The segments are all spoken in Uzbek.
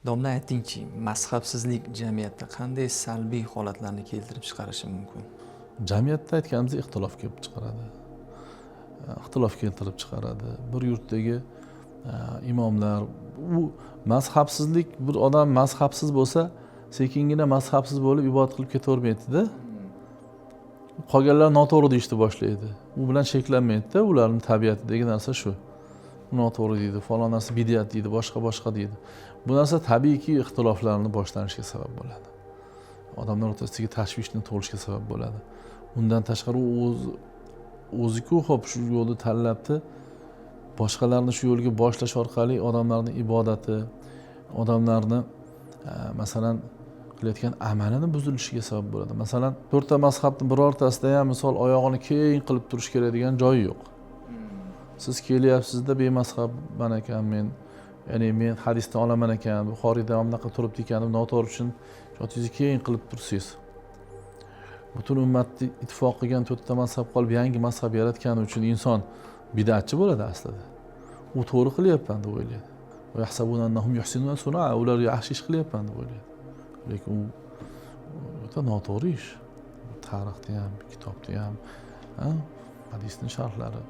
Domla, aytingchi, mazhabsizlik jamiyatda qanday salbiy holatlarni keltirib chiqarishi mumkin? Jamiyatda aytganimizdek ixtilof kelib chiqaradi, ixtilof keltirib chiqaradi. Bir yurtdagi imomlar, u mazhabsizlik, bir odam mazhabsiz bo'lsa, sekingina mazhabsiz bo'lib ibodat qilib ketavermaydida, qolganlar noto'g'ri deyishni boshlaydi. U bilan cheklanmaydida, ularni tabiatidagi narsa shu. Noto'g'ri deydi, falon narsa bidat deydi, boshqa boshqa deydi. Bu narsa tabiiyki ixtiloflarni boshlanishiga sabab bo'ladi, odamlar o'rtasidagi tashvishni tug'ilishiga sabab bo'ladi. Undan tashqari, u o'ziku ho'p shu yo'lni tanlabdi, boshqalarni shu yo'lga boshlash orqali odamlarni ibodati, odamlarni masalan qilayotgan amalini buzilishiga sabab bo'ladi. Masalan, to'rtta mazhabni birortasida ham misol oyog'ini keng qilib turish kerak degan joyi yo'q. Siz kelyapsizda, bemazhabman ekan men, ya'ni men hadisdan olaman ekan, Buxoriyda bunaqa turibdi ekan deb noto'g'ri tushunib, shotingizni keng qilib tursangiz, butun ummatni ittifoq qilgan to'rtta mazhab qolib, yangi mazhab yaratgani uchun inson bidatchi bo'ladi aslida. U to'g'ri qilyapman deb o'ylaydi. Ular yaxshi ish qilyapman deb o'ylaydi, lekin u o'ta noto'g'ri ish. Tarixda ham, kitobda ham, hadisni sharhlari,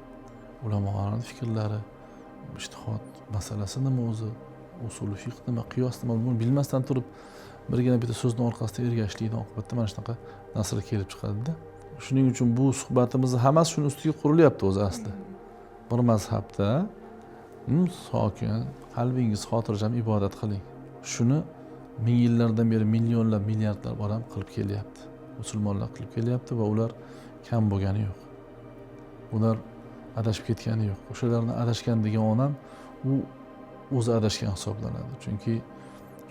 ulamolarni fikrlari, ijtihod masalasi nima o'zi, usuli fiqh nima, qiyos nima, buni bilmasdan turib birgina bitta so'zni orqasida ergashishlikni oqibatida mana shunaqa narsalar kelib chiqadida. Shuning uchun bu suhbatimizni hammasi shuni ustiga qurilyapti o'zi asli. Bir mazhabda sokin, qalbingiz xotirjam ibodat qiling. Shuni ming yillardan beri millionlab, milliardlab odam qilib kelyapti, musulmonlar qilib kelyapti va ular kam bo'lgani yo'q, ular adashib ketgani yo'q. O'shalarni adashgan degan odam u o'zi adashgan hisoblanadi,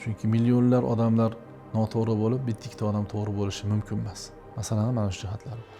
chunki millionlar odamlar noto'g'ri bo'lib, bitta ikkita odam to'g'ri bo'lishi mumkin emas. Masalani mana shu jihatlari bor.